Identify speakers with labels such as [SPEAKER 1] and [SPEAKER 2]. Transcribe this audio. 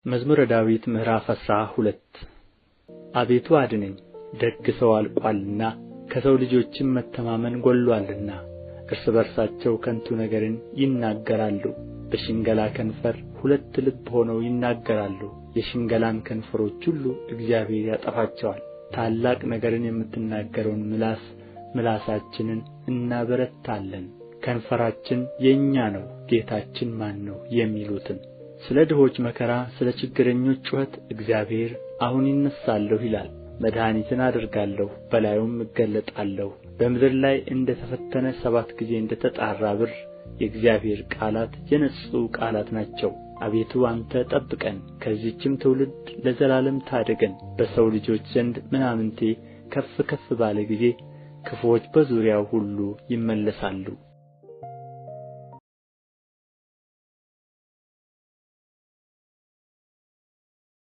[SPEAKER 1] መዝሙረ ዳዊት ምዕራፍ 12። አቤቱ አድነኝ፣ ደግ ሰው አልቆአልና ከሰው ልጆችም መተማመን ጐድሎአልና። እርስ በርሳቸው ከንቱ ነገርን ይናገራሉ፣ በሽንገላ ከንፈር ሁለት ልብ ሆነው ይናገራሉ። የሽንገላን ከንፈሮች ሁሉ እግዚአብሔር ያጠፋቸዋል። ታላቅ ነገርን የምትናገረውን ምላስ ምላሳችንን እናበረታለን። ከንፈራችን የእኛ ነው፣ ጌታችን ማን ነው የሚሉትን። ስለ ድሆች መከራ፣ ስለ ችግረኞች ጩኸት እግዚአብሔር አሁን እነሣለሁ ይላል። መድኃኒትን አደርጋለሁ፣ በላዩም እገለጣለሁ። በምድር ላይ እንደ ተፈተነ 7 ጊዜ እንደ ተጣራ ብር የእግዚአብሔር ቃላት የነጹ ቃላት ናቸው። አቤቱ አንተ ጠብቀን፣ ከዚህችም ትውልድ ለዘላለም ታደገን። በሰው ልጆች ዘንድ ምናምንቴ ከፍ ከፍ ባለ ጊዜ ክፉዎች በዙሪያው ሁሉ ይመለሳሉ።